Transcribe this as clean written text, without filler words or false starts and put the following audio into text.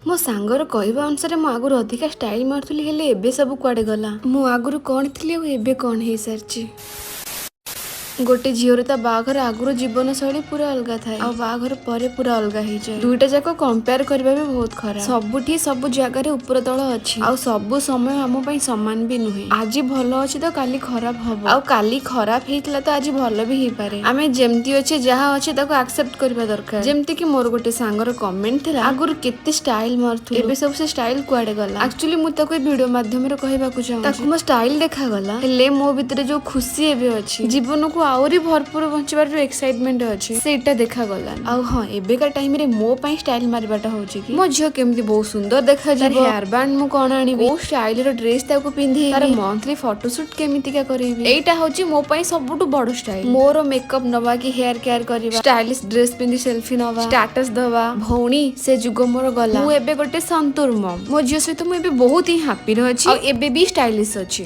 ମୋ ସାଙ୍ଗର କହିବା ଅନୁସାରେ ମୁଁ ଆଗରୁ ଅଧିକା ଷ୍ଟାଇଲ୍ ମାରୁଥିଲି, ହେଲେ ଏବେ ସବୁ କୁଆଡ଼େ ଗଲା? ମୁଁ ଆଗରୁ କ'ଣ ଥିଲି ଆଉ ଏବେ କ'ଣ ହେଇସାରିଛି? ଗୋଟେ ଝିଅର ତା ବାହାଘର ଆଗରୁ ଜୀବନ ଶୈଳୀ ପୁରା ଅଲଗା ଥାଏ ଆଉ ବାହାଘର ପରେ ପୁରା ଅଲଗା ହେଇଯାଏ। ଦୁଇଟା ଯାକ କମ୍ପେୟାର କରିବା ବି ବହୁତ ଖରାପ। ସବୁଠି ସବୁ ଜାଗାରେ ଉପର ତଳ ଅଛି ଆଉ ସବୁ ସମୟ ଆମ ପାଇଁ ସମାନ ବି ନୁହେଁ। ଆଜି ଭଲ ଅଛି ତ କାଲି ଖରାପ ହବ, ଆଉ କାଲି ଖରାପ ହେଇଥିଲା ତ ଆଜି ଭଲ ବି ହେଇପାରେ। ଆମେ ଯେମିତି ଅଛେ, ଯାହା ଅଛି, ତାକୁ ଆକ୍ସେପ୍ଟ କରିବା ଦରକାର। ଯେମିତି କି ମୋର ଗୋଟେ ସାଙ୍ଗର କମେଣ୍ଟ ଥିଲା, ଆଗରୁ କେତେ ଷ୍ଟାଇଲ ମାରୁଥିଲୁ, ଏବେ ସବୁ ସେ ଷ୍ଟାଇଲ କୁଆଡେ ଗଲା? ଆକ୍ଚୁଆଲି ମୁଁ ତାକୁ ଏ ଭିଡିଓ ମାଧ୍ୟମରେ କହିବାକୁ ଚାହୁଁଛି, ତାକୁ ମୋ ଷ୍ଟାଇଲ ଦେଖାଗଲା, ହେଲେ ମୋ ଭିତରେ ଯୋଉ ଖୁସି ଏବେ ଅଛି, ଜୀବନକୁ ଆହୁରି ଭରପୁର ବଞ୍ଚିବାର ଯୋଉ ଏକ୍ସାଇଟମେଣ୍ଟ ଅଛି, ସେଇଟା ଦେଖାଗଲା। ଆଉ ହଁ, ଏବେକା ଟାଇମରେ ମୋ ପାଇଁ ଷ୍ଟାଇଲ ମାରିବାଟା ହଉଛି କି ମୋ ଝିଅ କେମିତି ବହୁତ ସୁନ୍ଦର ଦେଖାଯିବ, ହେୟାର ବ୍ୟାଣ୍ଡ ମୁଁ କଣ ଆଣିବି, କୋଉ ଷ୍ଟାଇଲର ଡ୍ରେସ ତାକୁ ପିନ୍ଧି, ତାର ମନ୍ଥଲି ଫଟୋସୁଟ କେମିତିକା କରିବି, ଏଇଟା ହଉଛି ମୋ ପାଇଁ ସବୁଠୁ ବଡ ଷ୍ଟାଇଲ। ମୋର ମେକଅପ୍ ନବା କି ହେୟାର କେୟାର କରିବା, ଷ୍ଟାଇଲିଶ ଡ୍ରେସ ପିନ୍ଧି ସେଲଫି ନବା, ଷ୍ଟାଟସ ଦବା, ଭଉଣୀ, ସେ ଯୁଗ ମୋର ଗଲା। ମୁଁ ଏବେ ଗୋଟେ ସନ୍ତୁର ମମ୍। ମୋ ଝିଅ ସହିତ ମୁଁ ଏବେ ବହୁତ ହିଁ ହାପିରେ ଅଛି ଆଉ ଏବେ ବି ଷ୍ଟାଇଲିଶ ଅଛି।